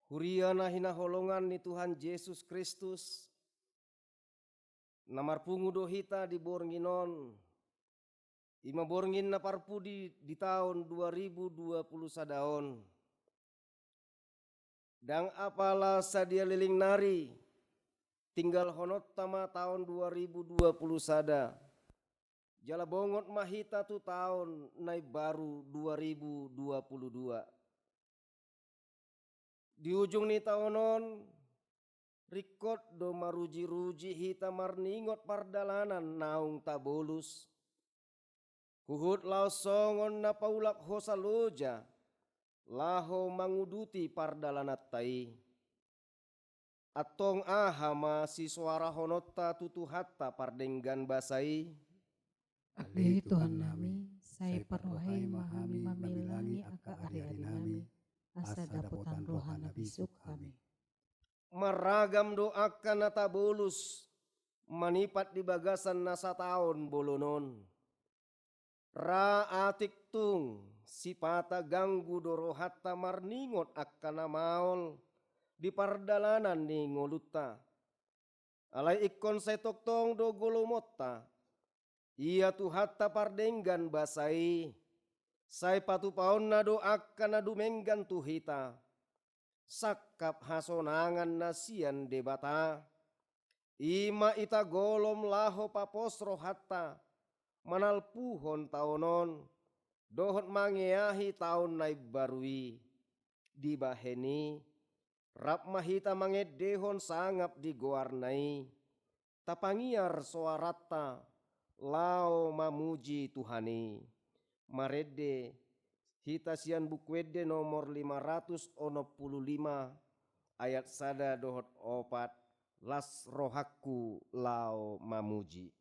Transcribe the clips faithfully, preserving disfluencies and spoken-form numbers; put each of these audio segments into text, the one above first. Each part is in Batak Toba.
Huria na hinaholongan ni Tuhan Jesus Kristus, na marpungu do hita di borngin on, i ma borngin na parpudi di taon dua ribu dua puluh sada on. Ndang apala sadia leleng nari, tinggalhononta ma taon dua ribu dua puluh sada, jala bongot ma hita tu taon na imbaru dua ribu dua puluh dua. Di ujung ni taon on, ringkot do maruji-ruji hita marningot pardalanan naung tabolus. Huhut laos songon na paulak hosa loja, laho manguduti pardalananta i. Antong aha ma sisoarahononta tu Tuhanta pardenggan basa i? Ale Tuhannami, sai parrohai ma hami mamilangi angka ari-arinami, asa dapotan roha na bisuk hami. Marragam do angka na tabolus manipat di bagasan na sataon bolon on. Ra atik tung sipata ganggu do rohanta marningot angka na maol di pardalanan ni ngolunta. Alai ingkon sai tongtong do golomonta. Ia Tuhanta pardenggan basa i, sai patupaonna do angka na dumenggan tu hita. Sangkap hasonangan na sian Debata, i ma ita golom laho papos rohanta, manalpuhon taon on, dohot mangeahi taon na imbaru i. Dibahen i, rap ma hita mangendehon sangap di goarna i, tapangiar soaranta laho mamuji Tuhan i. Marende hita sian Buku Ende nomor lima ratus onom puluh lima, ayat sada dohot opat, las rohangku laho mamuji.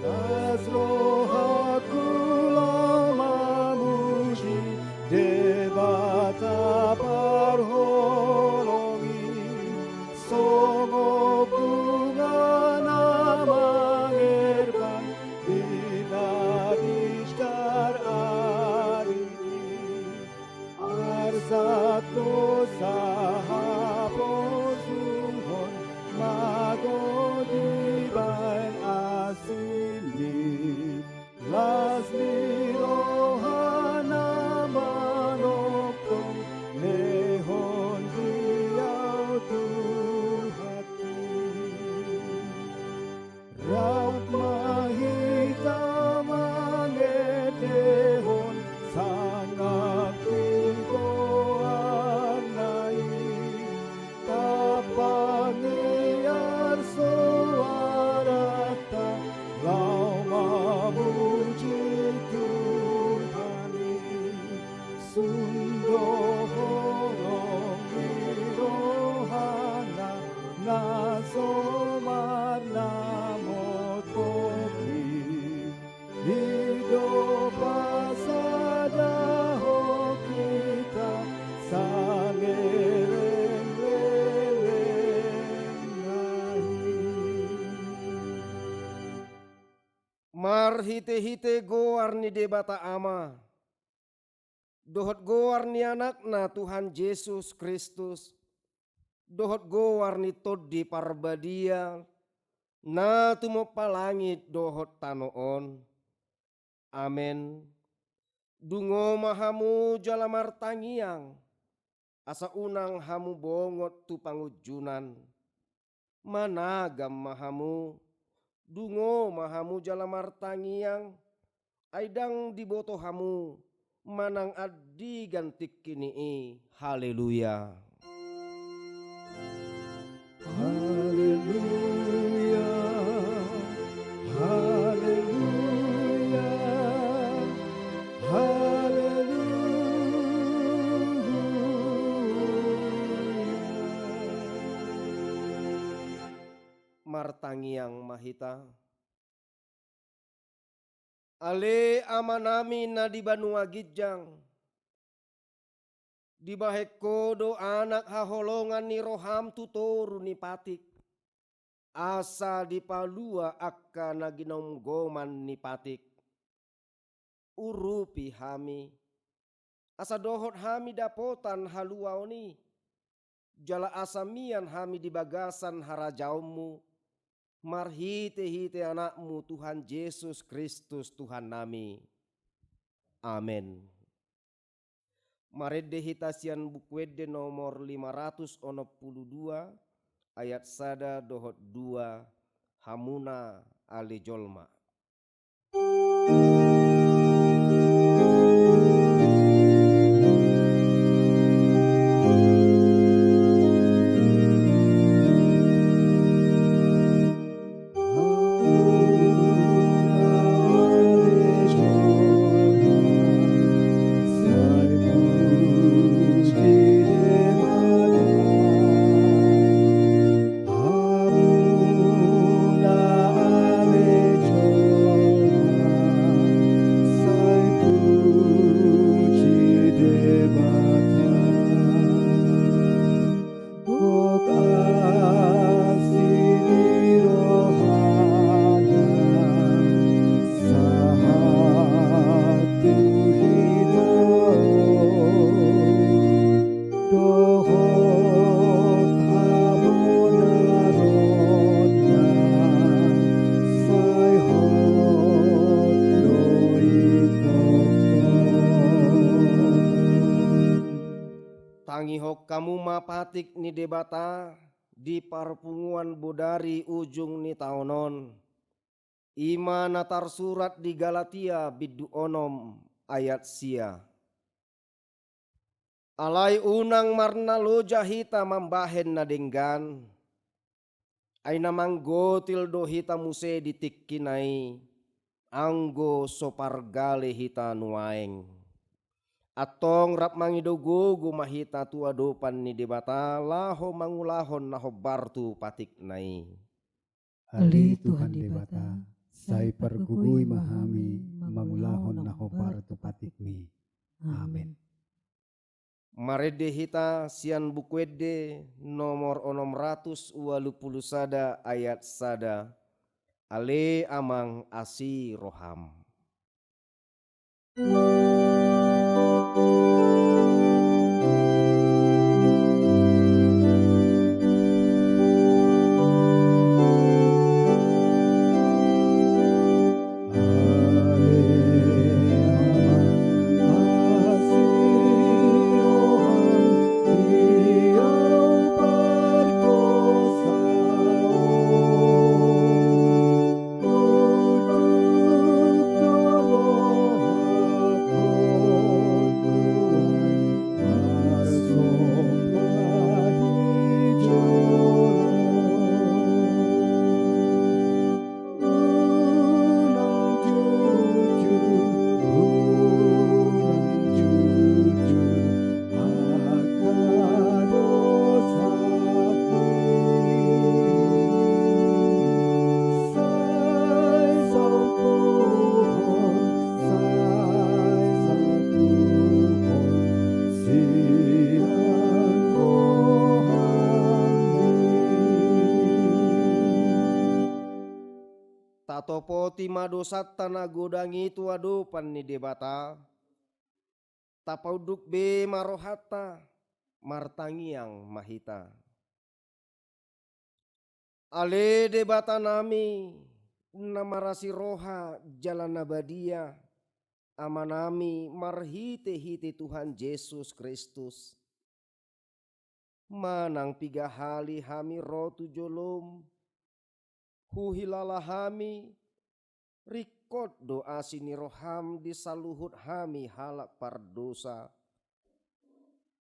Las rohangku laho mamuji Debata parholong i, songon bunga na mangerbang di na bistar ari i. Arsat dosa haposuhon mago dibahen asi ni, las ni rohana manongtong lehon di au Tuhanki. Rap ma hita mangendehon sangap di goarna i, tapangiar soaranta laho mamuji Tuhan i. Sun do holong ni rohana na so marnamot hoti, i do pasadahon hita saleleng lelengna i. Marhite-hite goar ni Debata Ama, dohot goar ni Anakna Tuhan Jesus Kristus, dohot goar ni Tondi Parbadia, na tumompa langit dohot tano on. Amen. Dungo ma hamu jala martangiang, asa unang hamu bongot tu pangunjunan. Managam ma hamu, dungo ma hamu jala martangiang, ai ndang diboto hamu manang andigan tingki ni i. Haleluya. Haleluya. Haleluya. Haleluya. Martangiang ma hita. Ale Amanami na di banua ginjang, dibahen Ho do anak haholongan ni roham tu toru ni patik. asa dipalua angka na ginomgoman ni patik. Urupi hami, asa dohot hami dapotan haluaon i, jala asa mian hami di bagasan harajaonmu, marhite-hite Anakmu Tuhan Jesus Kristus Tuhannami. Amen. Marende hita sian Buku Ende nomor lima ratus onom pulu dua, ayat sada dohot dua, hamuna ale jolma. Tangihon hamu ma patik ni Debata di parpunguan bodari ujung ni taon on. I ma na tarsurat di Galatia bindu onom ayat sia. Alai unang marnaloja hita mambahen na denggan, ai na manggotil do hita muse di tingki na i, anggo so pargale hita nuaeng. Antong rap mangido gogo ma hita tu adopan ni Debata laho mangulahon na hombar tu patik na i. Ale Tuhan Debata, sai pargogoi ma hami mangulahon na hombar tu patikmi. Amen. Marende hita sian Buku Ende nomor onom ratus ualu pulu sada ayat sada. Ale Amang, asi roham. Tatopoti ma dosanta na godang i tu adopan ni Debata. Tapaunduk be ma rohanta, martangiang ma hita. Ale Debatanami, na marasi roha jala na badia, Amanami marhite-hite Tuhan Jesus Kristus. Manang piga hali hami ro tu jolom, huhilala hami, ringkot do asi ni roham di saluhut hami halak pardosa.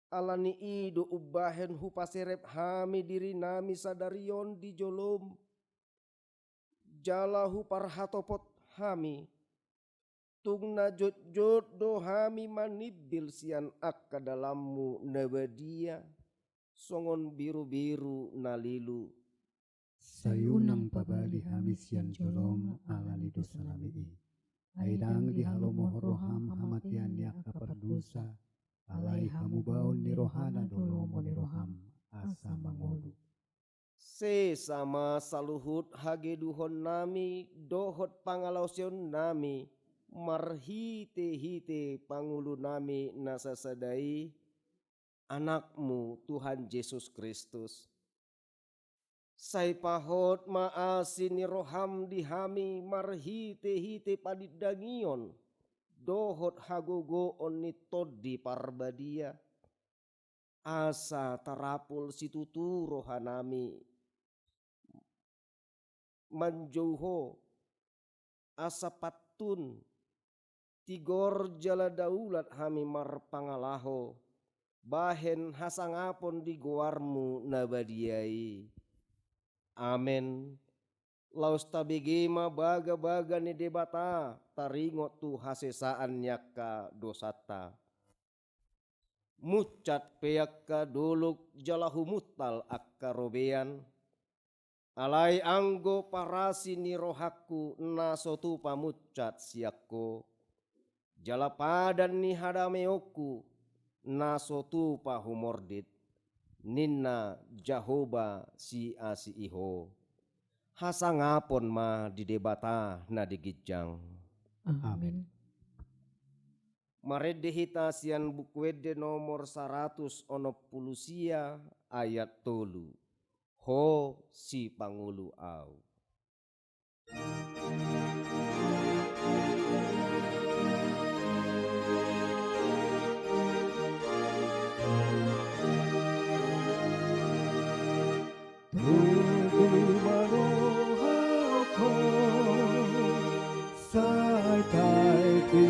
Ala ni i do umbahen hupaserep hami dirinami sadari on di jolom. Jala huparhatopot hami, tung na jotjot do hami manimbil sian angka dalanmu na badia, songon birubiru na lilu. Sai unang pabali hami sian jolom ala ni dosanami i. Ai ndang dihalomohon roham hamatean ni angka pardosa, alai hamubaon ni rohana do lomo ni roham asa mangolu. Sesa ma saluhut hageduhonnami dohot pangalaoseonnami marhite-hite pangulunami na sasada i, Anakmu Tuhan Jesus Kristus. Sai pahot ma asi ni roham di hami marhite-hite padindangion dohot hagogoon ni Tondi Parbadia, asa tarapul situtu rohanami manjou Ho, asa pantun, tigor jala daulat hami marpangalaho bahen hasangapon di goarmu na badia i. Amen. Laos tabege ma bagabaga ni Debata taringot tu hasesaan ni angka dosanta. Munsat pe angka dolok jala humuntal angka robean. Alai anggo parasi ni rohangku na so tupa munsat sian Ho, jala padan ni hadameonku na so tupa humordit, ninna Jahowa siasi i Ho. Hasangapon ma di Debata na di ginjang. Amen. Amen. Marende hita sian Buku Ende nomor saratus onom pulu sia, ayat tolu. Ho sipangolu au. Togu ma rohangku, sai taiti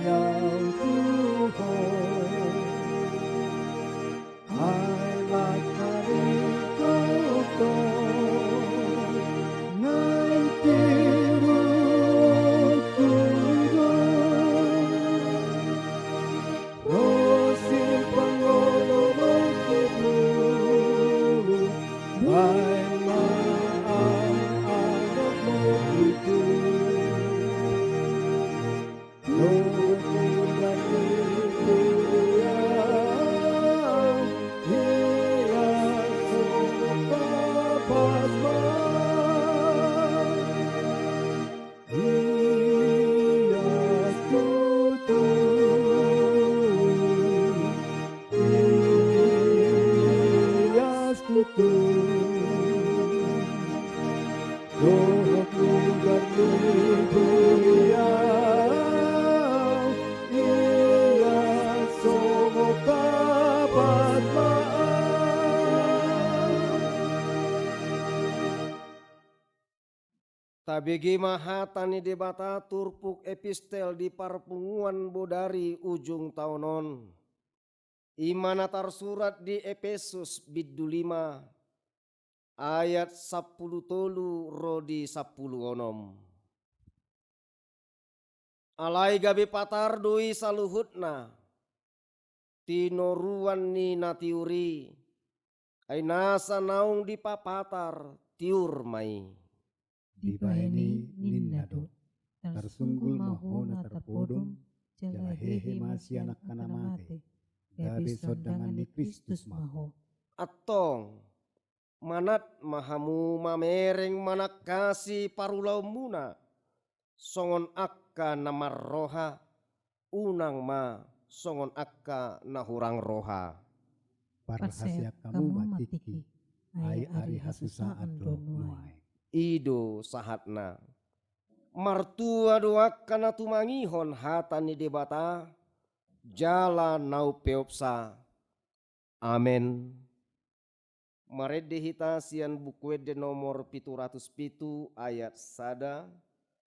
au tu Ho. Ai mangkaringkot do, nai tiruonku do. Ro sipangolu ma tutu, baen ma au anakmu tutu. Dohot mundar ni huria, ia songon kapas ma. Ias tutu, ias tutu. Dohot mundar ni huria, ia songon kapas ma. Tabege ma hata ni Debata turpuk epistel di parpunguan bodari ujung taon on. I ma na tarsurat di Epesus bindu lima ayat sampulu tolu ro di sampulu onom. Alai gabe patar do i saluhutna, tinoruan ni na tiur i, ai nasa naung dipapatar tiur ma i. Dibahen i ninna do, tarsunggul ma ho na tarpodom, jala hehe ma sian angka na mate, gabe sondangan ni Kristus ma ho. Antong, manat ma hamu mamereng manangkasi parulaonmuna, songon angka na marroha, unang ma songon angka na hurang roha. Parhaseang hamu ma tingki, ai ari hasusaan do nuaeng. I do sahatna. Martua do angka na tumangihon hata ni Debata, jala na umpeopsa. Amen. Marende hita sian Buku Ende nomor pitu ratus pitu ayat sada,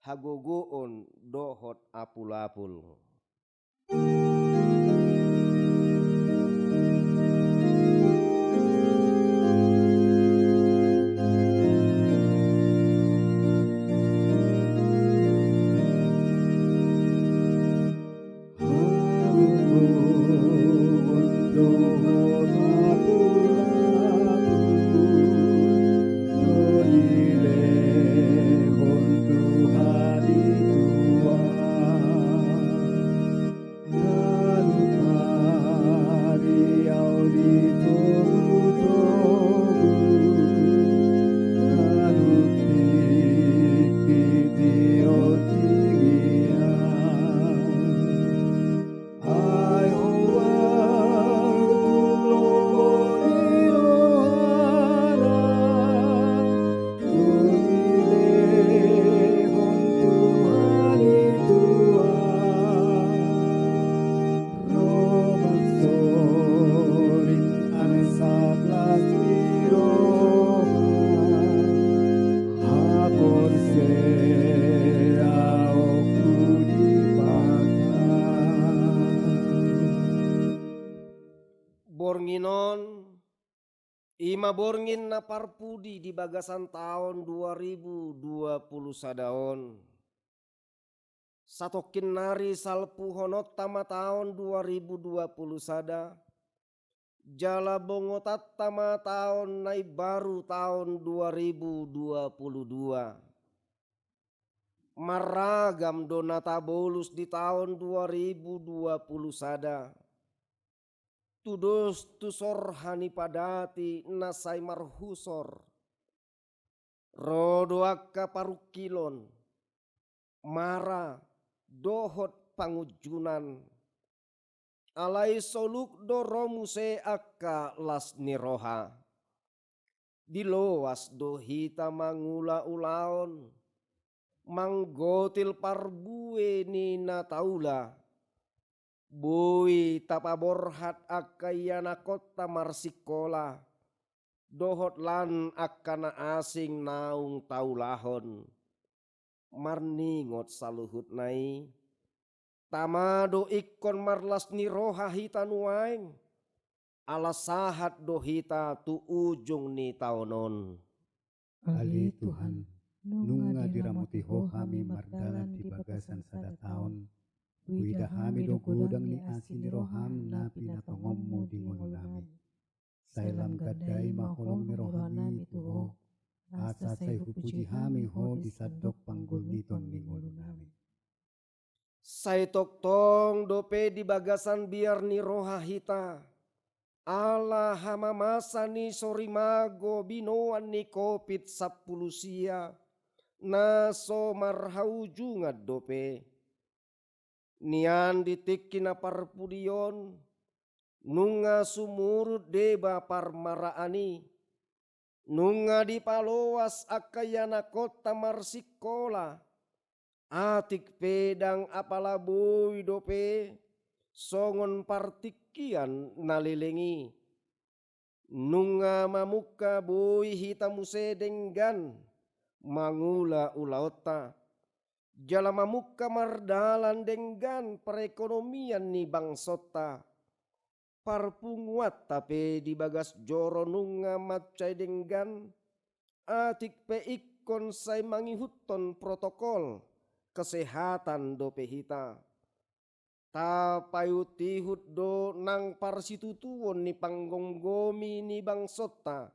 hagogoon dohot apulapul. Borngin on, i ma borngin na parpudi di bagasan taon dua ribu dua puluh sada on. Satongkin nari salpuhononta ma taon dua ribu dua puluh sada, jala bongotanta ma taon na imbaru taon dua ribu dua puluh dua. Marragam do na tabolus di taon dua ribu dua puluh sada. Tudos tu sorha ni padati na sai marhusor. Ro do angka parungkilon, mara, dohot pangunjunan. Alai soluk do ro muse angka las ni roha. Diloas do hita mangula ulaon, manggotil parbue ni na taula. Boi tapaborhat angka ianakhonta marsingkola, dohot lan angka na asing naung taulahon. Marningot saluhutna i, tama do ingkon marlas ni roha hita nuaeng, ala sahat do hita tu ujung ni taon on. Ale Tuhan, nunga diramoti Ho hami mardalan di bagasan sada taon, huida hami do godang ni asi ni roham na pinatongonmu di ngolunami. Sai lam gandai ma holong ni rohami tu Ho, asa sai hupuji hami Ho di sandok panggulmiton ni ngolunami. Sai tongtong dope di bagasan biar ni roha hita, ala hamamasa ni sorimago binoan ni Covid sampulu sia, na so marhaujungan dope. Nian di tingki na parpudi on, nunga sumurut deba parmaraan i, nunga dipaloas angka ianakhonta marsingkola, atik pe ndang apala boi dope, songon partingkian na leleng i. Nunga mamungka boi hita muse denggan mangula ulaonta, jala mamungka mardalan denggan perekonomian ni bangsonta. Parpunguanta pe di bagas joro nunga mansai denggan, atik pe ingkon sai mangihuthon protokol kesehatan dope hita. Tapaihutihut do nang parsitutuon ni panggomgomi ni bangsonta,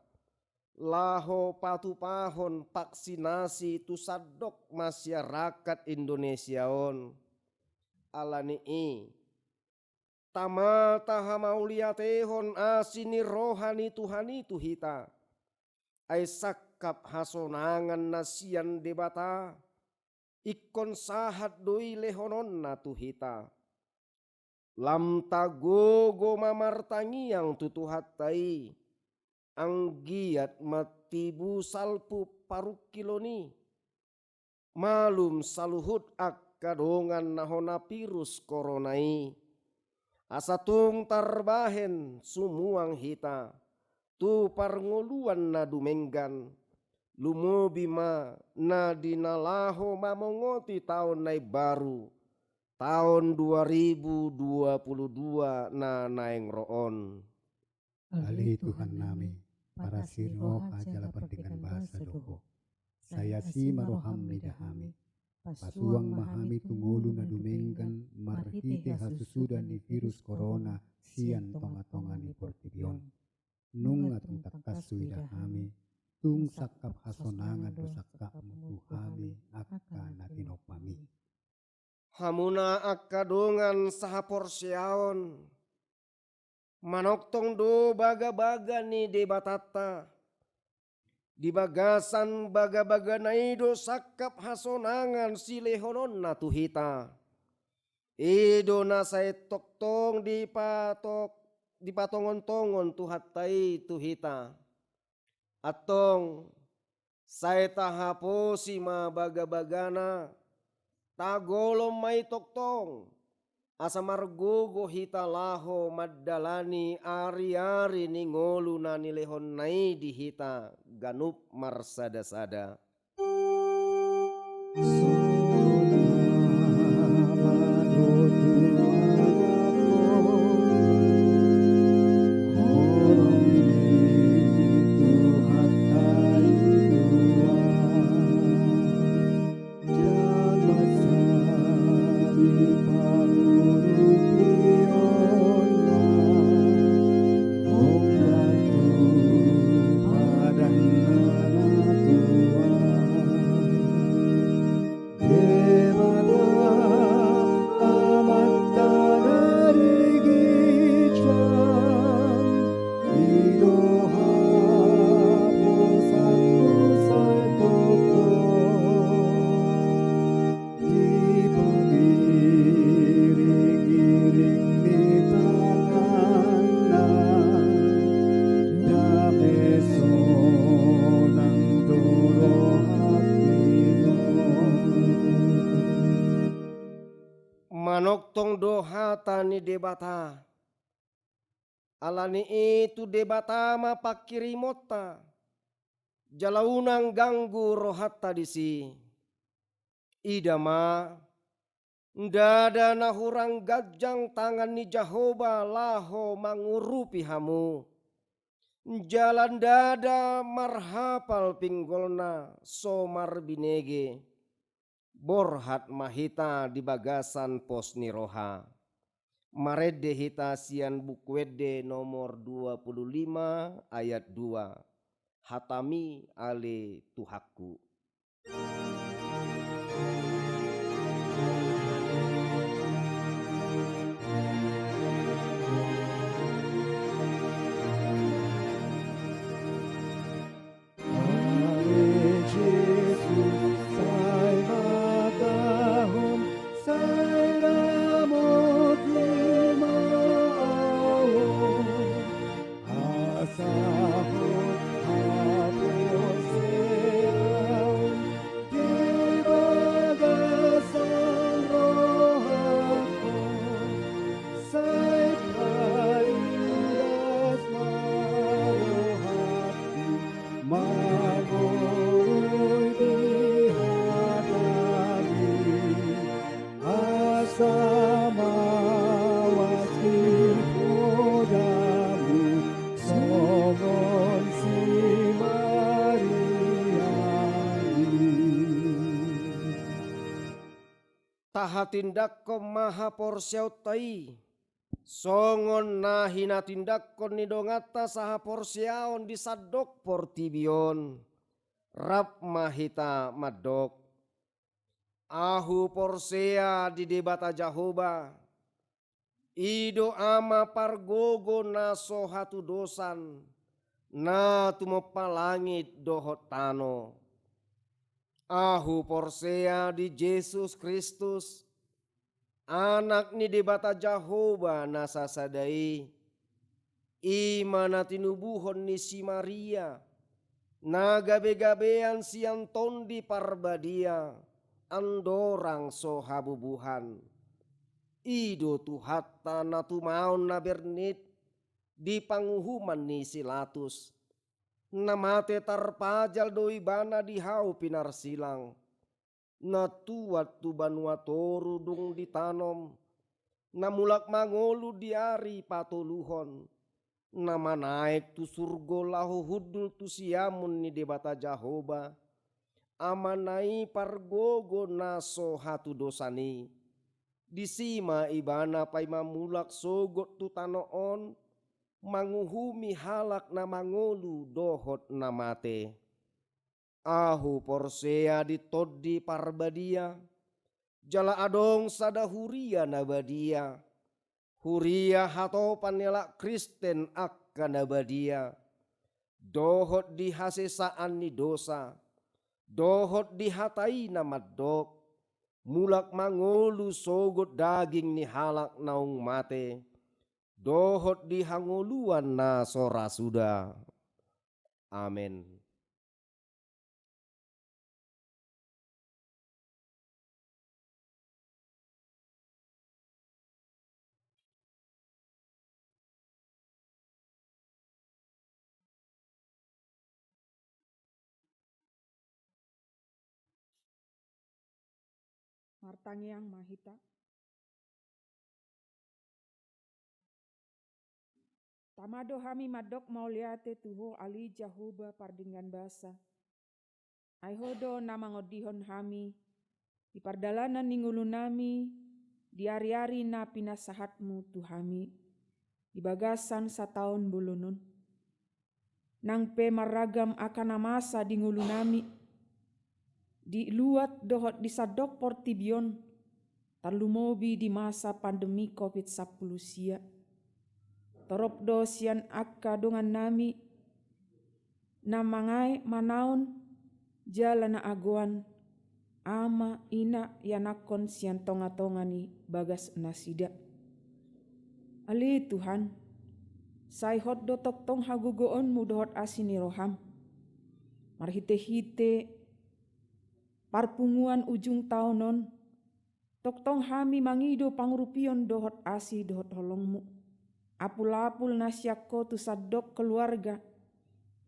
laho patupahon vaksinasi tu sandok masyarakat Indonesia on. Ala ni i, tama tahamauliatehon asi ni roha ni Tuhan i tu hita. Ai sangkap hasonangan na sian Debata, ingkon sahat do i lehononna tu hita. Lam tagogo ma martangiang tu Tuhanta i, anggiat ma tibu salpu parungkilon i. Malum saluhut angka dongan na hona virus korona i, asa tung tarbahen sumuang hita tu parngoluan na dumenggan, lumobi ma na di na laho mamongoti taon na imbaru, taon dua ribu dua puluh dua na naeng ro on. Ale Tuhannami, parasi ni roha jala pardenggan basa do Ho. Sai asi ma roham mida hami. Pasuang ma hami tu ngolu na dumenggan marhite hasusuda ni virus korona sian tongatonga ni portibi on. Nunga tung tangkas huida hami, tung sangkap hasonangan do sangkapmu tu hami angka na tinompami. Hamuna angka dongan sahaporseaon, manongtong do bagabaga ni Debatanta. Di bagasan bagabagana i do sangkap hasonangan silehononna tu hita. I do na sai tongtong dipatok-, dipatongontongon Tuhanta i tu hita. Antong, sai tahaposi ma bagabagana, tagolom ma i tongtong, asa margogo hita laho mandalani ariari ni ngolu na nilehonna i di hita ganup marsadasada. Tong do hata ni Debata. Ala ni i tu Debata ma pangkirimonta, jala unang ganggu rohanta disi. Ida ma, ndada na hurang ganjang tangan ni Jahowa laho mangurupi hamu. Jala ndada marhapal pinggolna so marbinege. Borhat ma hita di bagasan pos ni roha. Marende hita sian Buku Ende nomor dua puluh lima ayat dua. Hatami ale Tuhanku. Sai paidas ma rohangku mangoloi di hataMi, asa mawas di podaMu songon si Maria i. Tahatindangkon ma haporseaonta i, songon na hinatindangkon ni donganta sahaporseaon di sandok portibi on. Rap ma hita mandok: Ahu porsea di Debata Jahowa, I do Ama pargogo na so hatudosan, na tumompa langit dohot tano. Ahu porsea di Jesus Kristus, Anak ni Debata Jahowa na sasada i, i ma na tinubuhon ni si Maria, na gabe-gabean sian Tondi Parbadia, andorang so habubuhan. I do Tuhanta na tumaon na bernit di panguhuman ni si Latus. Na mate tarpajal do ibana di hau pinarsilang. Na tuat tu banua toru dung ditanom, na mulak mangolu di ari patoluhon, na manaek tu surgo laho hundul tu siamun ni Debata Jahowa, Amana i pargogo na so hatudosan i. Disi ma ibana paima mulak sogot tu tano on, manguhumi halak na mangolu dohot na mate. Ahu porsea di Tondi Parbadia, jala adong sada huria na badia, huria hatopan ni halak Kristen angka na badia, dohot di hasesaan ni dosa, dohot di hata i na mandok, mulak mangolu sogot daging ni halak naung mate, dohot di hangoluan na so ra suda. Amen. Martangiang ma hita. Tama do hami mandok mauliate tu Ho ale Jahowa pardenggan basa. Ai Ho do na mangondihon hami di pardalanan ni ngolunami di ari-ari na pinasahatMu tu hami di bagasan sataon bolon on. Nang pe marragam angka na masa di ngolunami, di luat dohot di sandok portibi on, tarlumobi di masa pandemi covid sampulu sia. Torop do sian angka dongannami na mangae manaon jala na agoan, ama, ina, ianakhon sian tonga-tonga ni bagas nasida. Ale Tuhan, sai Hot do tongtong hagogoonMu dohot asi ni rohaM. Marhite-hite parpunguan ujung taon on, Tongtong hami mangido pangurupion dohot asi dohot holongmu. Apul-apul na sian ho tu sandok keluarga,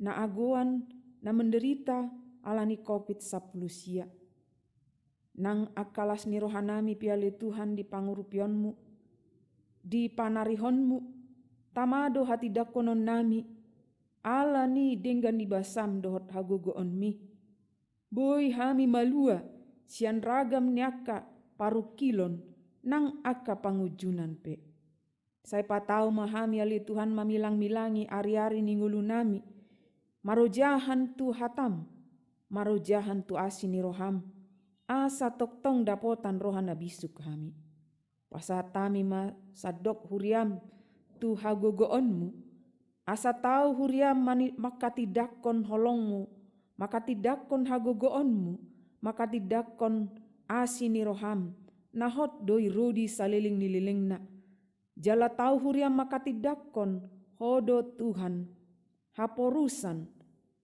na agoan, na menderita ala ni covid sampulu sia. Nang angka las ni rohanami pe ale Tuhan di pangurupionmu, di panarihonmu, tama do hatindangkononnami, ala ni denggan ni basam dohot hagogoonmi. Boi hami malua sian ragam ni angka parungkilon nang angka pangunjunan pe. Sai patau ma hami ale Tuhan mamilang-milangi ari-ari ni ngolunami, marojahan tu hatam, marojahan tu asi ni roham, asa tongtong dapotan roha na bisuk hami. Pasahat hami ma sandok huriam tu hagogoonmu, asa tau huriam mani-, mangkatindangkon holongmu, mangkatindangkon hagogoonmu, mangkatindangkon asi ni roham, na hot do i ro di saleleng ni lelengna. Jala tau huriam mangkatindangkon, ho do Tuhan, haporusan,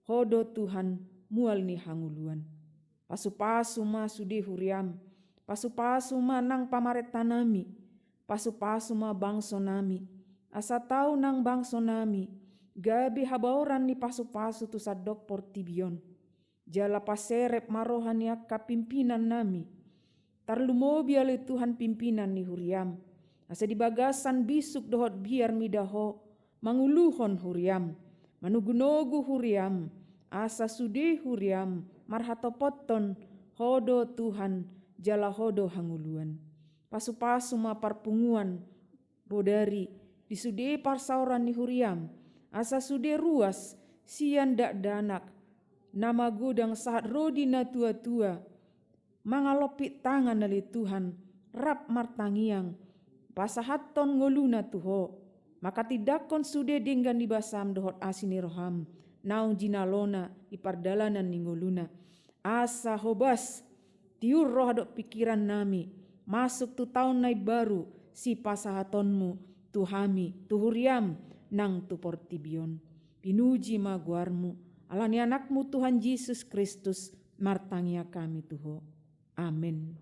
ho do Tuhan, mual ni hangoluan. Pasu-pasu ma sude huriam, pasu-pasu ma nang pamarentanami, pasu-pasu ma bangsonami, asa tau nang bangsonami, gabe habaoran ni pasu-pasu tu sandok portibi on. Jala paserep ma roha ni angka pimpinannami. Tarlumobi ale Tuhan pimpinan ni huriam. Asa di bagasan bisuk dohot biar mida ho, manguluhon huriam, manogu-nogu huriam, asa sude huriam, marhatopothon, ho do Tuhan, jala ho do hangoluan. Pasu-pasu ma parpunguan, bodari, di sude parsaoran ni huriam, asa sude ruas, sian dakdanak, na magodang sahat ro di natua-tua, mangalompit tangan ale Tuhan, rap martangiang, pasahathon ngoluna tu ho, mangkatindangkon sude denggan ni basam dohot asi ni roham, naung jinalona di pardalanan ni ngoluna. Asa hobas, tiur roha dohot pingkirannami, masuk tu taon na imbaru, sipasahatonmu, tu hami, tu huriam, nang tu portibi on. Pinuji ma goarmu, ala ni anakmu Tuhan Jesus Kristus, martangiang hami tu ho. Amen.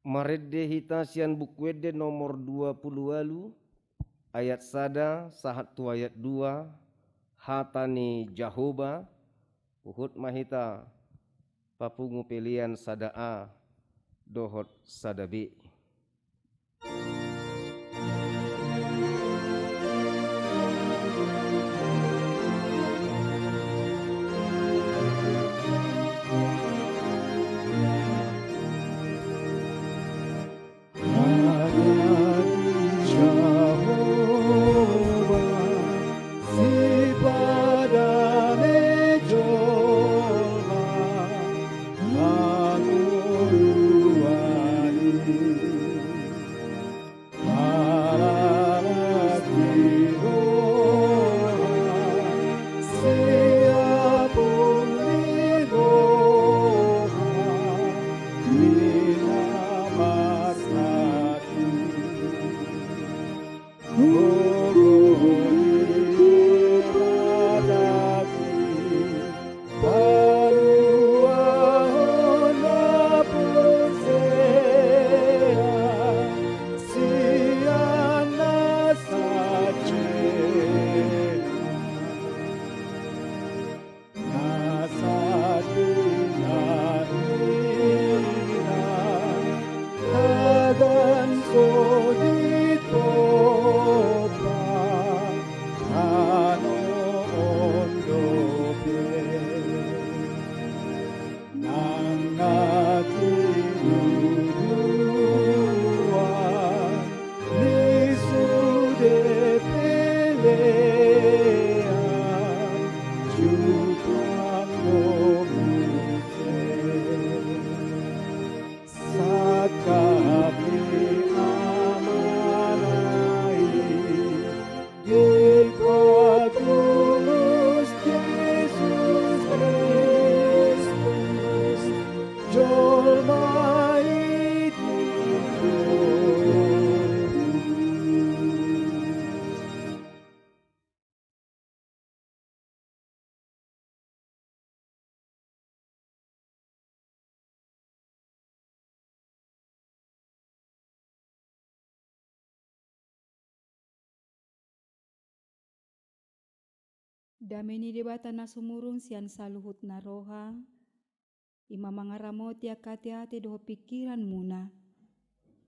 Marende hita sian Buku Ende nomor dua pulu ualu, ayat sada sahat tu ayat dua, hata ni Jahowa, huhut ma hita papungu pelean sada A dohot sada B. Dame ni Debata na sumurung sian saluhut na roha, i ma mangaramoti angka ateate dohot pingkiranmuna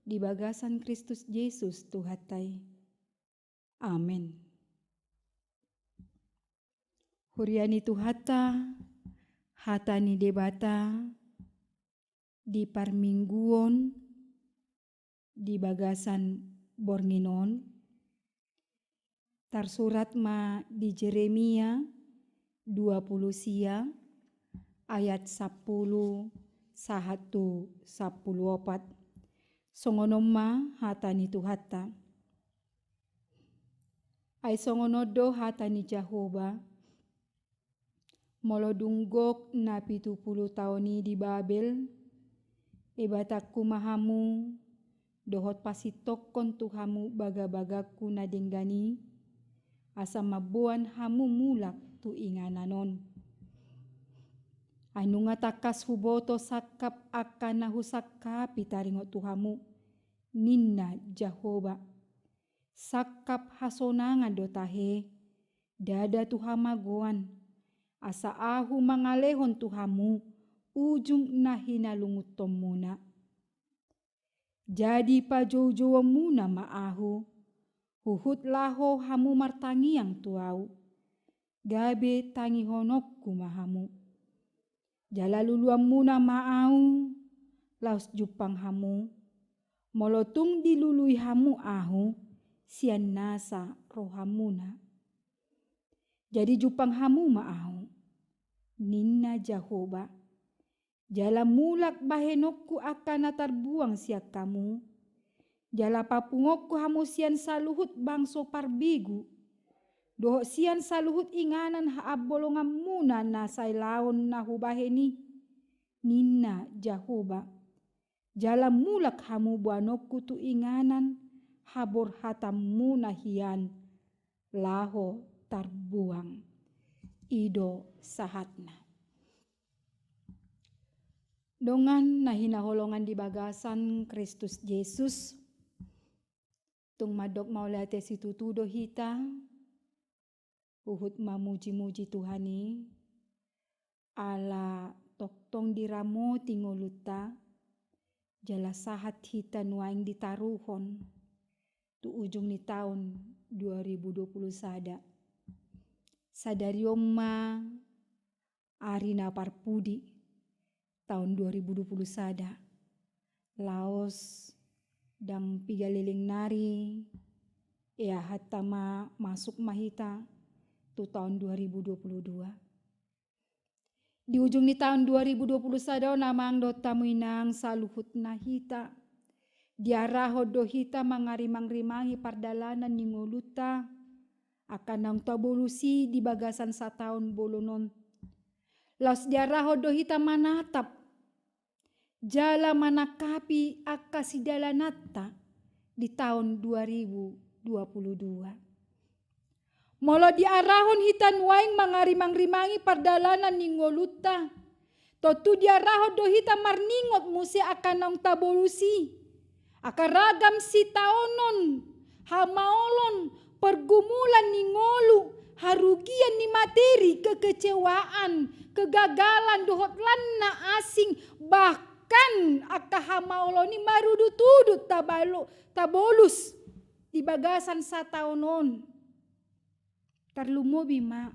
di bagasan Kristus Jesus Tuhanta i. Amen. Huria ni Tuhanta, hata ni Debata di parmingguon di bagasan borngin on, tarsurat ma di Jeremia dua pulu sia ayat sampulu sahat tu sampulu opat. Songon on ma hata ni Tuhanta. Ai songon on do hata ni Jahowa: Molo dung gok na pitu pulu taon i di Babel, Debatangku ma hamu, dohot pasintongkon tu hamu bagabagangku na denggan i, asa mamboan hamu mulak tu inganan on. Ai nunga tangkas huboto sangkap angka na husangkapi taringot tu hamu, ninna Jahowa. Sangkap hasonangan do tahe, ndada tu hamagoan, asa Ahu mangalehon tu hamu ujung na hinalungunhonmuna. Jadi pajoujouonmuna ma Ahu, huhut laho hamu martangiang tu Ahu, gabe tangihononku ma hamu. Jala luluanmuna ma Ahu, laos jumpang hamu, molo tung dilului hamu Ahu sian nasa rohamuna. Jadi jumpang hamu ma Ahu, ninna Jahowa, jala mulak bahenonku angka na tarbuang sian hamu, jala papungonku hamu sian saluhut bangso parbegu, dohot sian saluhut inganan haambolonganmuna na sai laon na hubahen i, ninna Jahowa. Jala mulak hamu boanonku tu inganan haborhatanmuna hian laho tarbuang. I do sahatna. Dongan na hinaholongan di bagasan Kristus Jesus, tung mandok mauliate situtu do hita, huhut mamujimuji Tuhan i, ala tongtong diramoti ngolunta, jala sahat hita nuaeng ditaruhon tu ujung ni taon dua ribu dua pulu sada. Sadari on ma ari na parpudi taon dua ribu dua pulu sada. Laos ndang piga leleng nari, ea hata ma masuk ma hita tu taon dua ribu dua pulu dua. Di ujung ni taon dua ribu dua pulu sada on, amang dohot hamu inang saluhutna hita, diarahon do hita mangarimangrimangi pardalanan ni ngolunta, angka naung tabolus i di bagasan sataon bolon on. Laos diarahon do hita manatap jala manangkapi angka sidalananta di taon dua ribu dua pulu dua. Molo diarahon hita nuaeng mangarimangrimangi pardalanan ni ngolunta, tontu diarahon do hita marningot muse angka naung tabolus i, angka ragam sitaonon, hamaolon, pergumulan ni ngolu, harugian ni materi, kekecewaan, kegagalan, dohot lan na asing, bahkan angka hamaolon i marudutudut tabalo-, tabolus di bagasan sataon on. Tarlumobi ma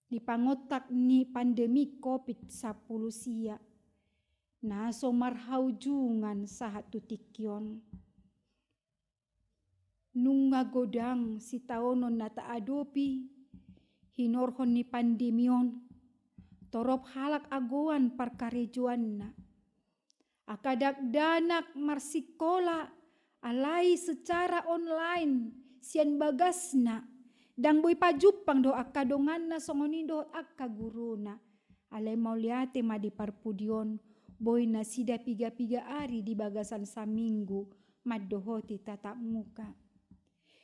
di pangontak ni pandemi covid sampulu sia na so marhaujungan sahat tu tingki on. Nunga godang sitaonon na taadopi hinorhon ni pandemi on, torop halak agoan parkarejoanna. Angka dakdanak marsikola alai secara online sian bagasna, ndang boi pajumpang dohot angka donganna songon i dohot angka guruna. Alai mauliate ma di parpudi on, boi nasida pigapiga ari di bagasan saminggu mandohoti tatap muka.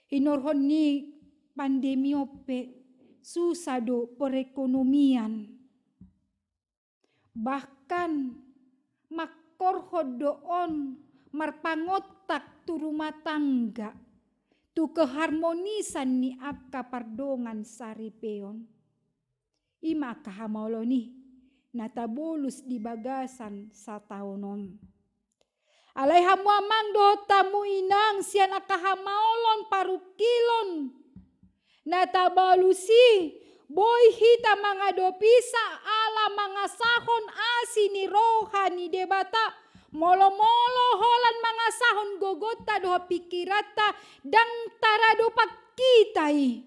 Hinorhon ni pandemi on pe, susa do perekonomian. Bahkan mangkorhon do on marpangontak tu rumah tangga, tu keharmonisan ni angka pardongan saripeon. I ma angka hamaolon i na tabolus di bagasan sataon on. Alai hamu amang dohot hamu inang, sian angka hamaolon parungkilon na tabolus i, boi hita mangadopi sa ala mangasahon asi ni roha ni Debata, molo-molo holan mangasahon gogonta dohot pingkiranta, ndang taradopan hita i,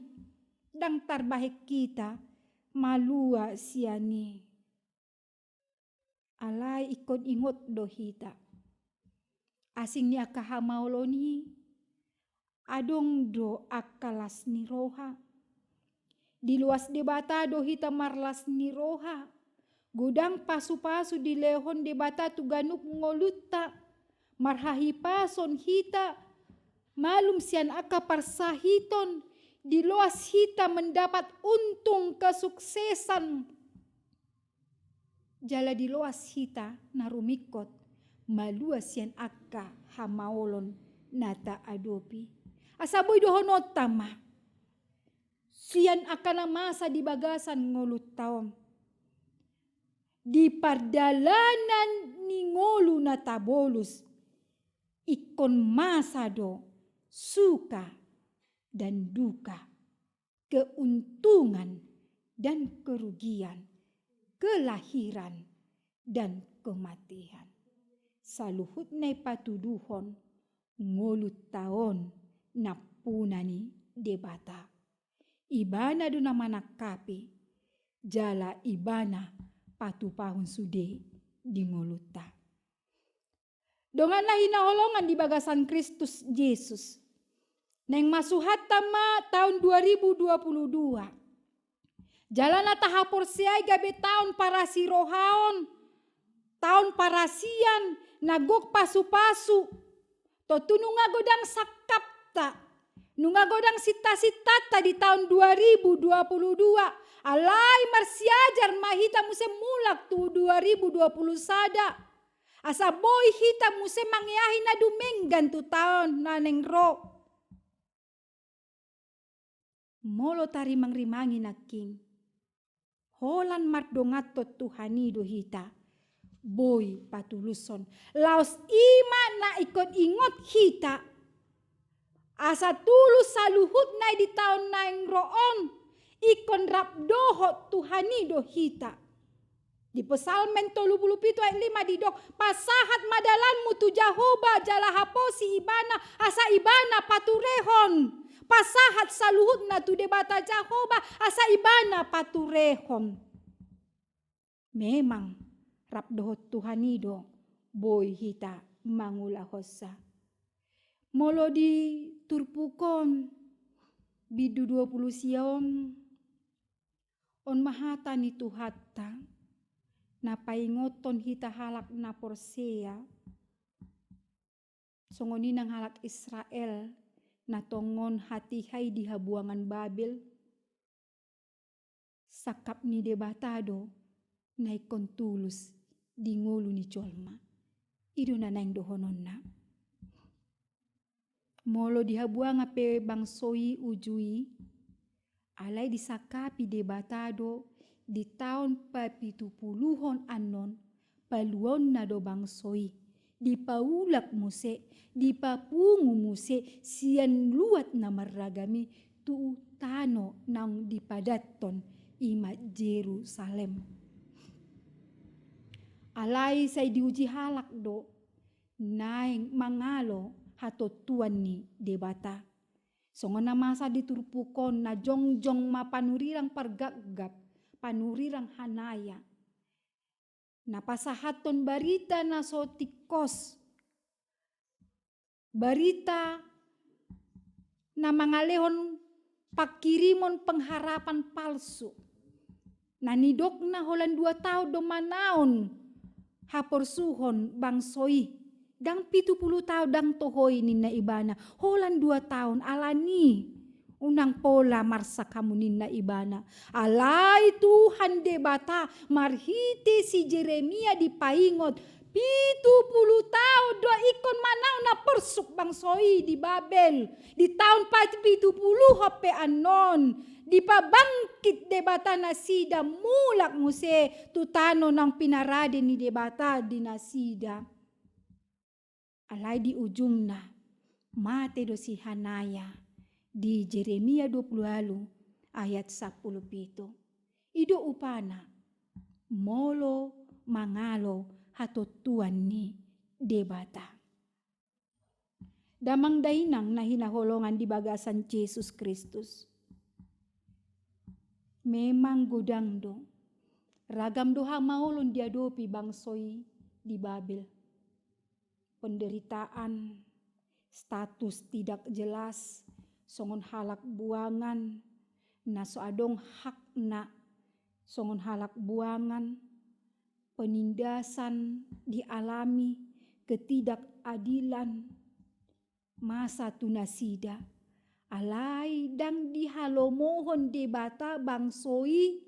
ndang tarbahen hita malua sian i. Alai ingkon ingot do hita, asing ni angka hamaolon i, adong do angka las ni roha. Diloas Debata do hita marlas ni roha. Godang pasu-pasu dilehon Debata tu ganup ngolunta. Marhahipason hita, malum sian angka parsahiton, diloas hita mendapat untung kesuksesan. Jala diloas hita na rumingkot malua sian angka hamaolon na taadopi. Asa boi dohononta ma, sian angka na masa di bagasan ngolunta on, di pardalanan ni ngolu na tabolus, ingkon masa do suka dan duka, keuntungan dan kerugian, kelahiran dan kematian. Saluhutna i patuduhon ngolunta on nampuna ni Debata. Ibana do na manangkapi, jala Ibana patupahon sude di ngolunta. Dongan na hinaholongan di bagasan Kristus Jesus. Naeng masuhanta ma taon dua ribu dua puluh dua. Jala na tahaporseai gabe taon parasirohaon, taon parasian, na gok pasu-pasu. Tontu nunga godang sangkapta, nunga godang sinta-sintanta di taon dua ribu dua puluh dua. Alai marsiajar ma hita muse mulak tu dua ribu dua puluh sada. Asa boi hita muse mangeahi na dumenggan tu taon na naeng ro. Molo tarimang-rimangi nangkin, holan mardonganhon Tuhan i do hita, boi patulushon. Laos i ma na ingkon ingot hita, asa tulus saluhutna i di taon naeng ro on, ingkon rap dohot Tuhan i do hita. Di Psalmen tolu pulu pitu ayat lima didok, pasahat ma dalanmu tu Jahowa, jala haposi Ibana, asa Ibana paturehon. Pasahat saluhutna tu Debata Jahowa, asa Ibana paturehon. Memang, rap dohot Tuhan i do boi hita mangulahonsa. Molo di turpuk on, bindu dua pulu sia on, on ma hata ni Tuhanta, na paingothon hita halak na porsea, songon i nang halak Israel, na tongon hatiha i di habuangan Babel, sangkap ni Debata do na ingkon tulus di ngolu ni jolma. I do na naeng dohononna. Molo di habuangan pe bangso i uju i, alai disangkapi Debata do di taon papitupuluhon annon, paluaonna do bangso i, dipaulak muse, dipapungu muse sian luat na marragam i tu tano naung dipadathon, i ma Jerusalem. Alai sai diuji halak do naeng mangalo hatontuan ni Debata. Songon na masa di turpuk on, na jongjong ma panurirang pargapgap, panurirang hanaya. Na pasahathon barita na so tingkos, barita na mangalehon pangkirimon pengharapan palsu. Na nidokna holan dua taon do manaon haporsuhon bangso i. Ndang pitu pulu taon, ndang toho i ninna ibana. Holan dua taon, alani i unang pola marsak hamu ninna ibana. Alai Tuhan Debata marhite si Jeremia dipaingot, Pitu pulu taon do ingkon manang na porsuk bangso i di Babel. Di taon pa-, pitu pulu pe annon, dipabangkit Debata nasida, mulak muse tu tano naung pinarade ni Debata di nasida. Alai di ujungna, mate do si Hanaya, di Jeremia dua pulu ualu ayat sampulu pitu. I do upana, molo mangalo hatontuan ni Debata. Damang dainang na hinaholongan di bagasan Jesus Kristus. Memang godang do, ragam do hamaolon diadopi bangso i di Babel. Penderitaan, status tidak jelas, songon halak buangan, na so adong hakna, songon halak buangan, penindasan dialami, ketidakadilan, masa tu nasida. Alai ndang dihalomohon Debata bangso i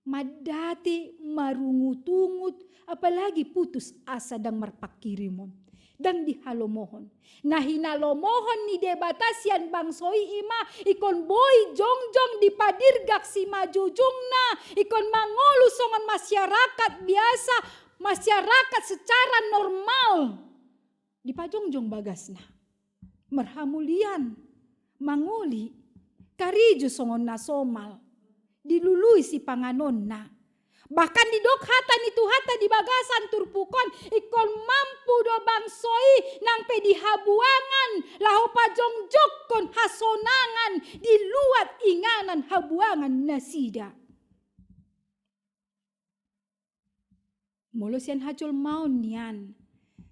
mandate, marungutungut, apalagi putus asa, ndang marpangkirimon. Ndang dihalomohon. Na hinalomohon ni Debata sian bangso i ima ingkon boi jongjong dipadirgak simanjujungna, ingkon mangolu songon masyarakat biasa, masyarakat secara normal. Dipajongjong bagasna. Marhamulian, mangoli, karejo songon na somal, dilului sipanganonna. Bahkan didok hata ni Tuhanta di bagasan turpuk on, ingkon mampu do bangso i nang pe di habuangan, laho pajongjongkon hasonangan di luat inganan habuangan nasida. Molo sian hajolmaon nian,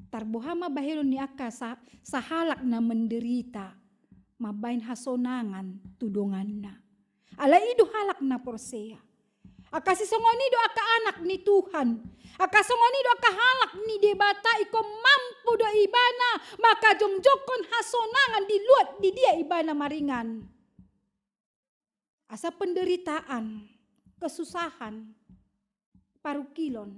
tarboha ma bahenon ni angka sa-, sahalak na menderita, mambahen hasonangan tu donganna. Alai i do halak na porsea. Angka sisongon i do angka anak ni Tuhan. Angka songon i do angka halak ni Debata, ingkon mampu do ibana mangkajongjongkon hasonangan di luat di dia ibana maringan. Asa penderitaan, kesusahan, parungkilon,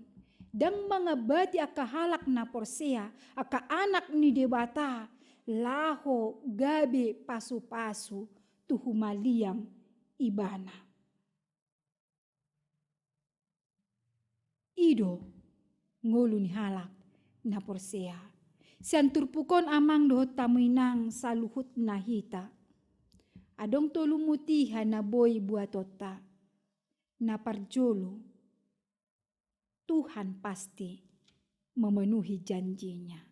ndang mangambati angka halak na porsea, angka anak ni Debata, laho gabe pasupasu tu humaliang ibana. I do ngolu ni halak na porsea. Sian turpuk on amang dohot hamu inang saluhutna hita. Adong tolu mutiha na boi buatonta. Na parjolo, Tuhan pasti memenuhi janji-Nya.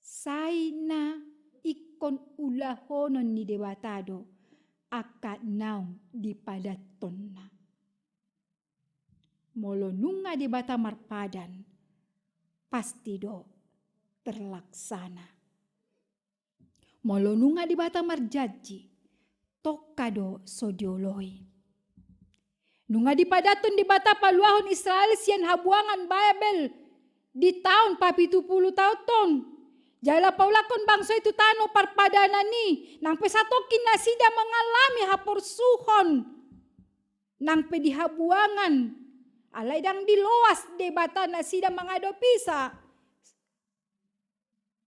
Sai na ingkon ulahonon ni Debata do angka naung dipadathon-Na. Molo nunga Debata marpadan, pasti do terlaksana. Molo nunga Debata marjanji, tongka do so dioloi. Nunga dipadathon Debata paluahon Israel sian habuangan Babel di taon papitu pulu taon on. Jala paulakhon bangso i tu tano parpadanan i, nang pe satongkin nasida mangalami haporsuhon, nang pe di habuangan, alai ndang diloas Debata nasida mangadopi sa-,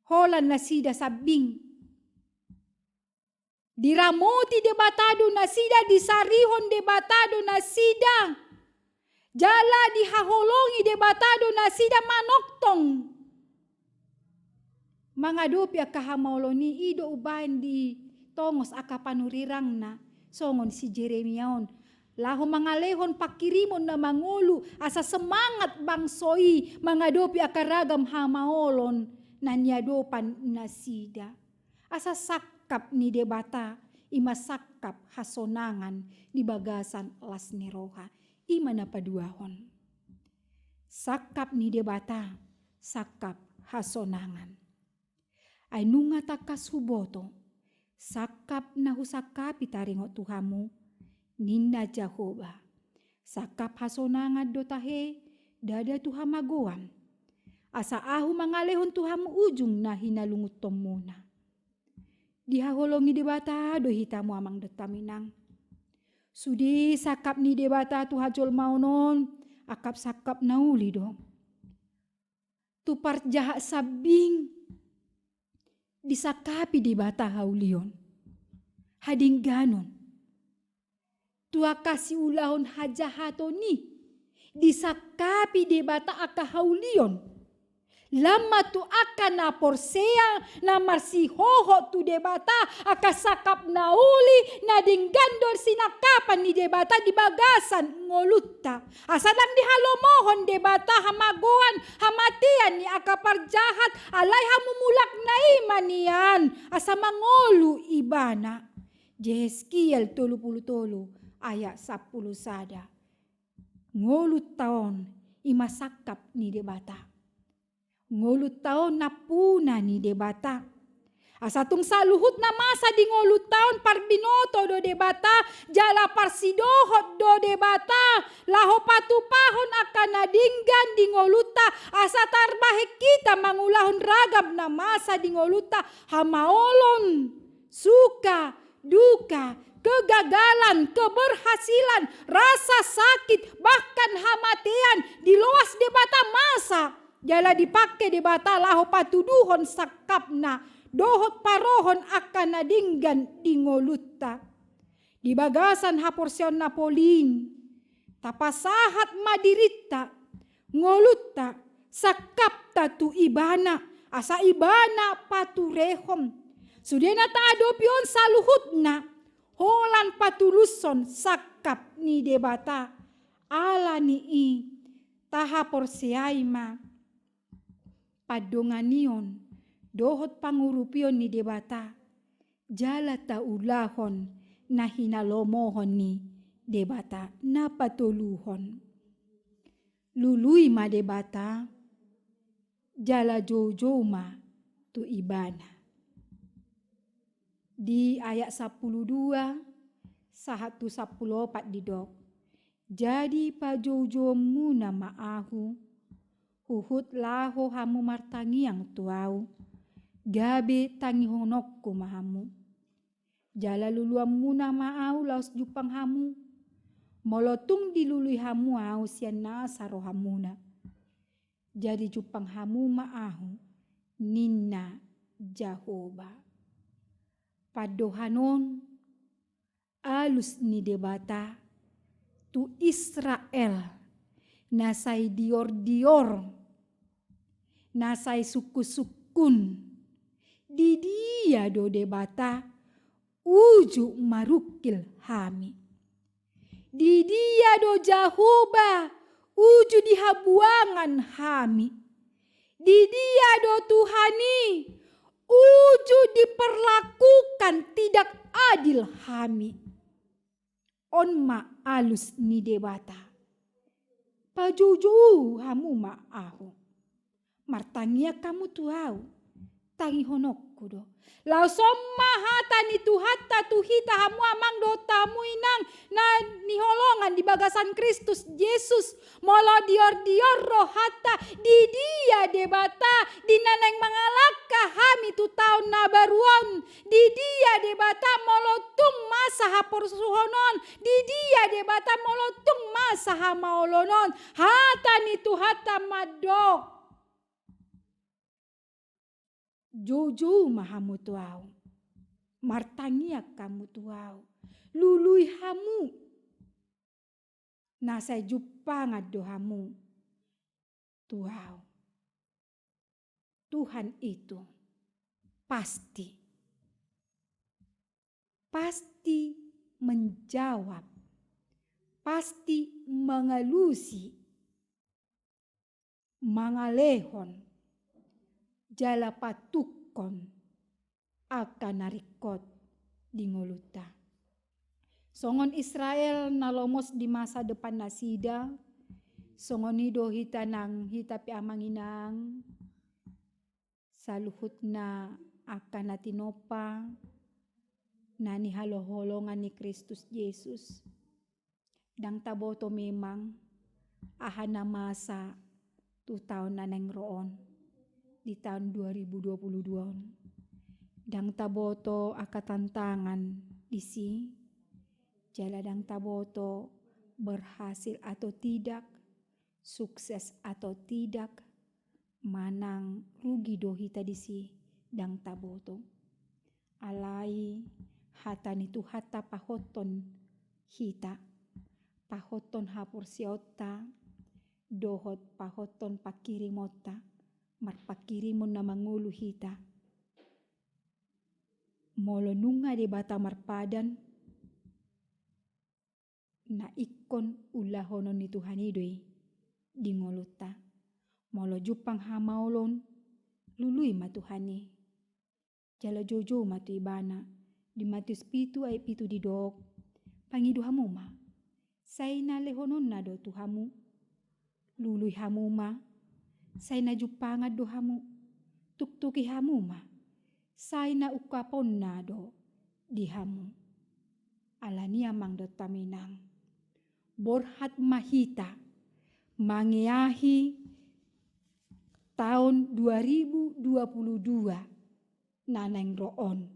holan nasida sambing. Diramoti Debata do nasida, disarihon Debata do nasida. Jala dihaholongi Debata do nasida manongtong. Mangadopi angka hamaolon i, i do umbahen ditongos angka panurirangna, songon si Jeremia on. Laho mangalehon pangkirimon na mangolu, asa semangat bangso i mangadopi angka ragam hamaolon na niadopan nasida. Asa sangkap ni Debata, i ma sangkap hasonangan di bagasan las ni roha. I ma na paduahon. Sangkap ni Debata, sangkap hasonangan. Ai nunga tangkas huboto, sangkap na husangkapi taringot tu hamu, ninna Jahowa. Sangkap hasonangan do tahe, ndada tu hamagoan. Asa ahu mangalehon tu hamu ujung na hinalungunhonmuna. Dihaholongi Debata do hita hamu amang dohot hamu inang. Sude sangkap ni Debata tu hajolmaon on, Sangkap-sangkap na uli do. Tu parjahat sambing disangkapi Debata haulion, hadengganon. Tu angka siulahon hajahaton i disangkapi Debata angka haulion. Lam ma tu angka na porsea na marsihohot tu Debata, angka sangkap na uli na denggan do sinangkapan ni Debata di bagasan ngolunta. Asa ndang dihalomohon Debata hamagoan, hamatean ni angka parjahat, alai hamumulakna i ma nian asa mangolu ibana. Jehezkiel tolu pulu tolu ayat sampulu sada. Ngolunta on i ma sangkap ni Debata. Ngolunta on nampuna ni Debata. Asa tung saluhutna masa di ngolunta on parbinoto do Debata, jala parsidohot do Debata, laho patupahon angka na denggan di ngolunta, asa tarbahen hita mangulahon ragam na masa di ngolunta, hamaolon, suka, duka, kegagalan, keberhasilan, rasa sakit, bahkan hamatean, diloas Debata masa, jala dipangke Debata laho patuduhon sangkapna, dohot parohon angka na denggan di ngolunta. Di bagasan haporseaon na polin, tapasahat ma dirinta, ngolunta, sangkapta tu Ibana, asa Ibana paturehon. Sude na taadopi on saluhutna, holan patulushon sangkap ni Debata. Ala ni i, tahaporseai ma pandonganion dohot pangurupion ni Debata, jala taulahon na hinalomohon ni Debata. Na patoluhon, lului ma Debata, jala joujou ma tu Ibana. Di ayat sampulu dua sahat tu sampulu opat didok: Jadi pajoujouonmuna ma ahu, huhut laho hamu martangiang tu ahu, gabe tangihononku ma hamu. Jala luluanmuna ma ahu laos jumpang hamu, molo tung dilului hamu ahu sian nasa rohamuna. Jadi jumpang hamu ma ahu, ninna Jahowa. Pandohan on alus ni Debata tu Israel, na sai diordior, na sai sungkunsungkun. Di dia do Debata uju marungkil hami? Di dia do Jahowa uju di habuangan hami? Di dia do Tuhan i uju diperlakukan tidak adil hami? On ma alus ni Debata. Pajoujou hamu ma ahu. Martangiang hamu tu ahu, tangihononku do. Laos on ma hata ni Tuhanta tu hita, hamu amang dohot hamu inang na hinaholongan di bagasan Kristus Jesus. Molo diordior rohanta, di dia Debata di na naeng mangalangka hami tu taon na baru on? Di dia Debata molo tung masa haporsuhon on? Di dia Debata molo tung masa hamaolon on? Hata ni Tuhanta mandok: Joujou ma hamu tu ahu, martangiang hamu tu ahu, lului hamu, na sai jumpangan do hamu tu ahu. Tuhan itu pasti, pasti menjawab, pasti mangalusi, mangalehon, jala patungkon angka na ringkot di ngolunta. Songon Israel na lomos di masa depannasida, songon i do hita nang, hita pe amang inang, saluhutna angka na tinompa na hinaholongan ni Kristus Jesus. Ndang taboto memang aha na masa tu taon na naeng ro on, di taon dua ribu dua puluh dua on. Ndang taboto angka tantangan disi, jala ndang taboto berhasil atau tidak, sukses atau tidak, manang rugi do hita disi, ndang taboto. Alai hata ni Tuhanta pahothon hita, pahothon haporseaonta, dohot pahothon pangkirimonta, marpangkirimon na mangolu hita. Molo nunga Debata marpadan, na ingkon ulahonon ni Tuhan i do i di ngolunta. Molo jumpang hamaolon, lului ma Tuhan i. Jala joujou ma tu Ibana. Di Matius pitu ayat pitu didok, pangido hamu ma, sai na lehononna do tu hamu. Lului hamu ma, sai na jumpangan do hamu. Tuktuki hamu ma, sai na ungkaponna do di hamu. Alani i, amang dohot inang, borhat ma hita mangeahi taon dua ribu dua puluh dua na naeng ro on.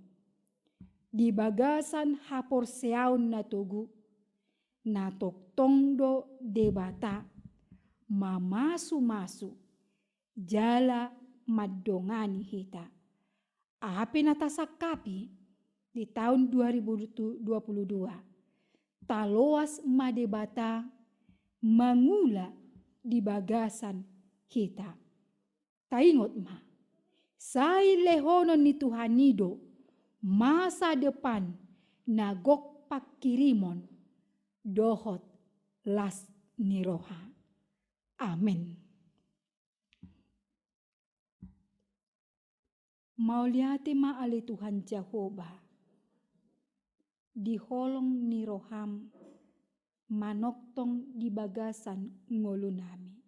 Di bagasan haporseaon na togu, na tongtong do Debata mamasumasu jala mandongani hita. Aha pe na tasangkapi di taon dua ribu dua puluh dua, taloas ma Debata mangula di bagasan hita. Taingot ma, sai lehonon ni Tuhan i do masa depan na gok pangkirimon dohot las ni roha. Amen. Mauliate ma ale Tuhan Jahowa, di holong ni roham manongtong di bagasan ngolunami.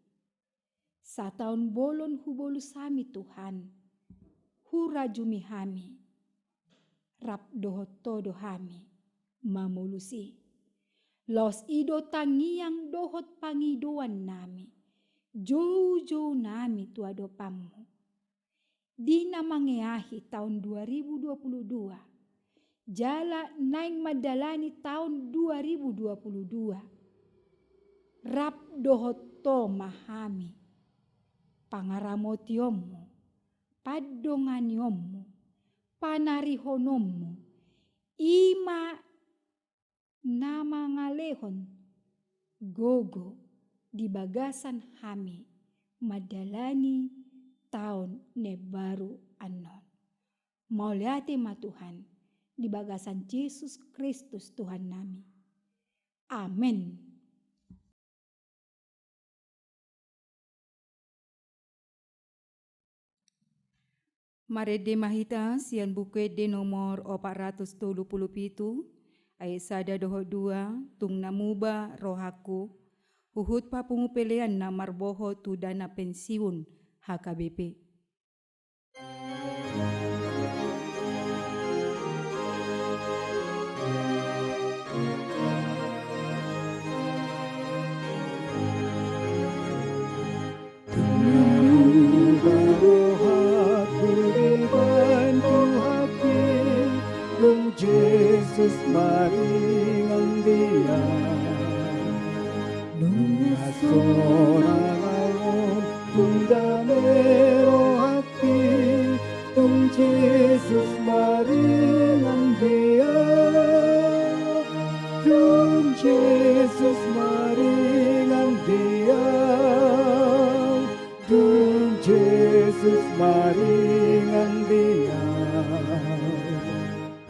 Sataon bolon hubolus hami Tuhan, hurajumi hami, rap dohot Ho do hami mamolus i. Laos i do tangiang dohot pangidoannami, joujounami tu adopanmu. Di na mangeahi taon dua ribu dua puluh dua, jala naeng mandalani taon dua ribu dua puluh dua, rap dohot Ho ma hami, pangaramotionmu, pandonganionmu, panarihononmu, i ma na mangalehon gogo di bagasan hami mandalani taon na imbaru annon. Mauliate ma Tuhan, di bagasan Jesus Kristus Tuhannami. Amen. Marende ma hita sian Buku Ende nomor opat ratus tolu pulu pitu, ayat sada dohot dua, Tung na muba rohangku, huhut papungu pelean na marbohot tu dana pensiun H K B P. Tung na muba rohangku dibantu haki, dung Jesus maringan di au. Nunga sonang au on, tung dame rohangki, dung Jesus maringan di au. Dung Jesus maringan di au. Dung Jesus maringan di au.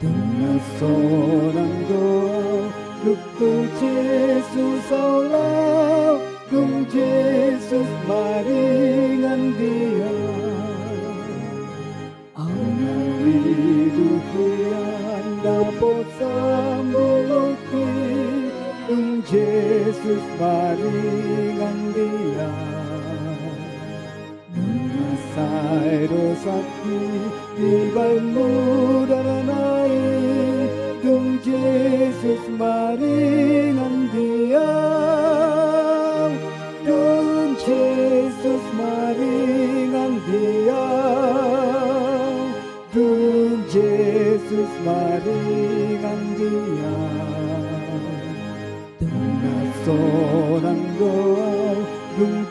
Tung na sonang do au, dung tu Jesus au laho, dung Jesus maringan di au. Au na lilu hian dapot sambulungki, dung Jesus maringan di au. Nunga sai do sangkit dibahen mudar na i, dung Jesus maringan di au. Dung Jesus maringan di au. Dung Jesus maringan di au. Tung na sonang do au,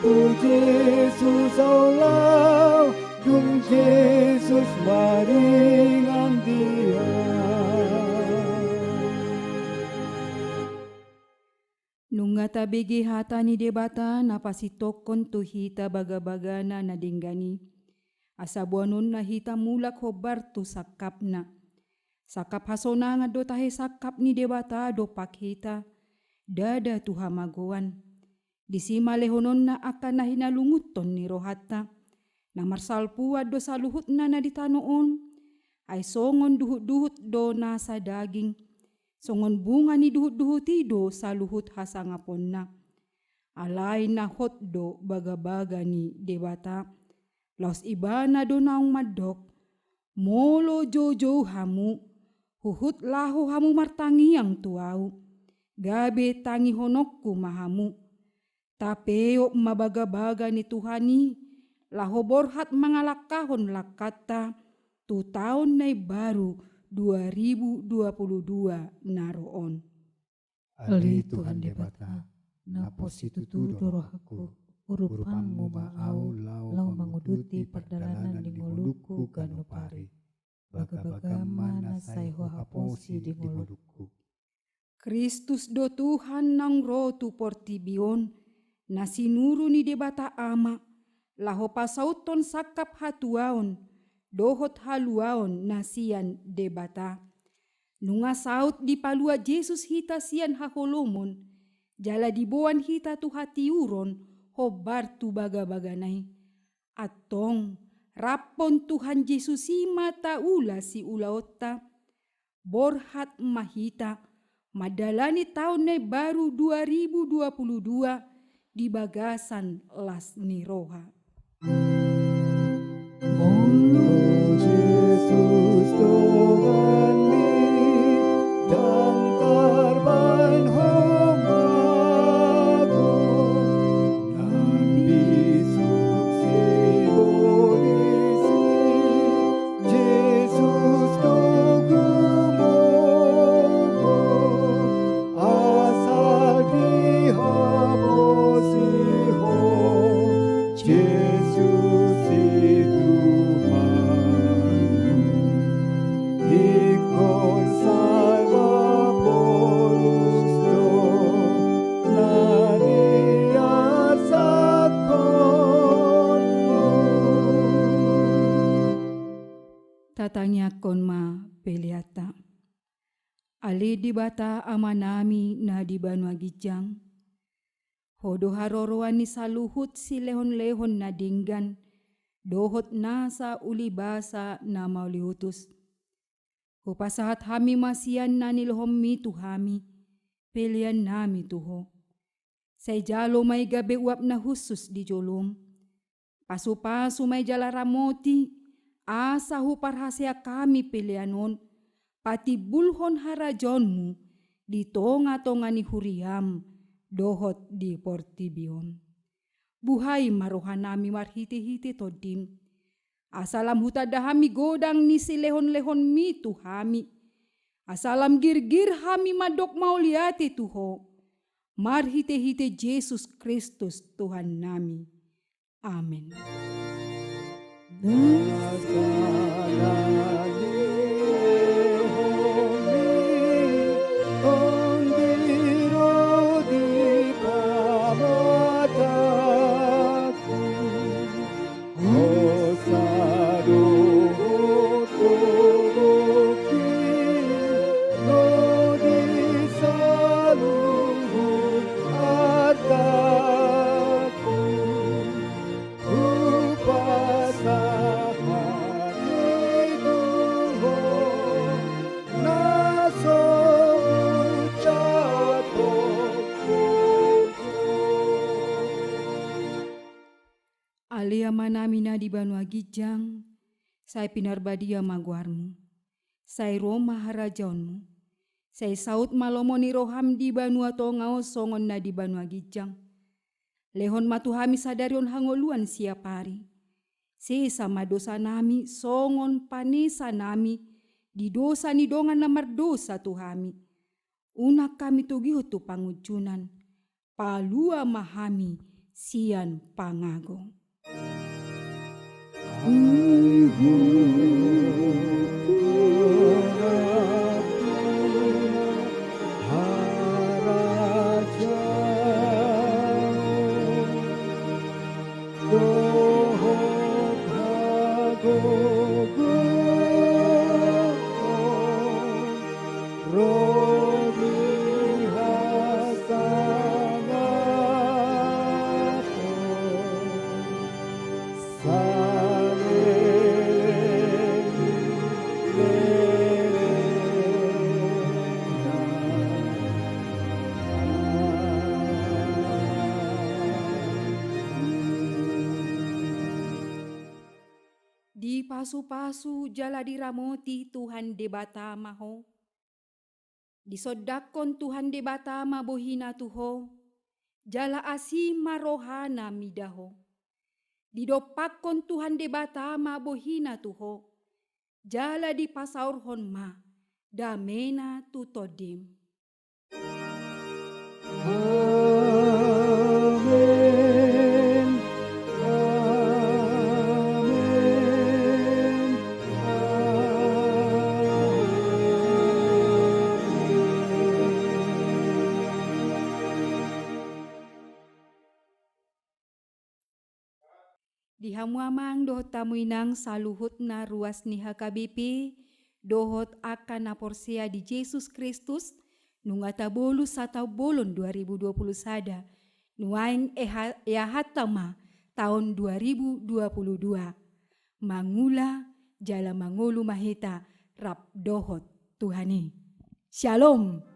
Tu Jesus ahu laho, dung Jesus maringan di ahu. Nunga tabege hata ni Debata na pasintongkon tu hita bagabagana na denggan i, asa boanonna hita mulak hombar tu sangkapna. Sangkap hasonangan do tahe sangkap ni Debata dompak hita, ndada tu hamagoan. Disi ma lehononna angka na hinalungunhon ni rohanta. Na marsalpuan do saluhutna na di tano on, ai songon duhutduhut do nasa daging, songon bunga ni duhutduhut i do saluhut hasangaponna. Alai na hot do bagabaga ni Debata. Laos Ibana do naung mandok: Molo joujou hamu, huhut laho hamu martangiang tu Ahu, gabe tangihononku ma hamu. Tapeop ma bagabaga ni Tuhan i, laho borhat mangalangkahon langkanta tu taon na imbaru dua ribu dua puluh dua na ro on. Ale Tuhan Debata, na pos situtu do rohangku, urupanmu ma ahu laho manguduti pardalanan ni ngolungku ganup ari. Bagabagam ma na sai huhaposi di ngolungku. Kristus do Tuhan naung ro tu portibi on, na sinuru ni Debata Ama, laho pasauthon sangkap hatuaon dohot haluaon na sian Debata. Nunga saut dipalua Jesus hita sian haholomon, jala diboan hita tu hatiuron hombar tu bagabagana i. Antong, raphon Tuhan Jesus i ma taula siulaonta. Borhat ma hita mandalani taon na imbaru dua ribu dua puluh dua di bagasan las ni roha. Molo Jesus donganmi, ndang tarbahen ho mago, nang bisuk sibolis i, Jesus do gumogo, asal dihaposi ho, Jesus i Tuhan. Ingkon sai ma polos do na niarsangkonmu. Tatangiangkon ma peleanta. Ale Debata Amanami na di banua ginjang, Ho do haroroan ni saluhut silehonlehon na denggan dohot nasa ulibasa na mauliutus. Hupasahat hami ma sian na nilehonmi tu hami peleannami tu Ho. Sai jalo ma i gabe uap na hushus di jolom. Pasupasu ma i jala ramoti, asa huparhaseang hami pelean on patimbulhon harajaonmu di tongatonga ni huriam dohot di portibi on. Buhai ma rohanami marhitehite Tondim, asa lam hutanda hami godang ni silehonlehonmi tu hami, asa lam girgir hami mandok mauliate tu Ho, marhitehite Jesus Kristus Tuhannami. Amen. Hupasahat i tu Ho na so ucapon. Ale Amanami na di banua ginjang, sai pinarbadia ma goarmu. Sai ro ma harajaonmu. Sai saut ma lomo ni roham di banua tonga on songon na di banua ginjang. Lehon ma tu hami sadari on hangoluan siapari. Sesa ma dosanami songon panesanami di dosa ni dongan na mardosa tu hami. Unang hami togihon tu pangunjunan. Palua ma hami sian pangago. Dipasupasu jala diramoti Tuhan Debata ma ho. Disondangkon Tuhan Debata ma bohina tu ho, jala asi ma rohana mida ho. Didompakkon Tuhan Debata ma bohina tu ho, jala dipasaorhon ma damena tu tondim. Amen. Amen. Amen. Di hamu amang dohot hamu inang saluhutna ruas ni H K B P, dohot angka na porsea di Jesus Kristus, nunga tabolus sataon bolon dua ribu dua puluh sada, nuaeng eha-, eahanta ma taon dua ribu dua puluh dua. Mangula jala mangolu ma hita rap dohot Tuhan i. Shalom.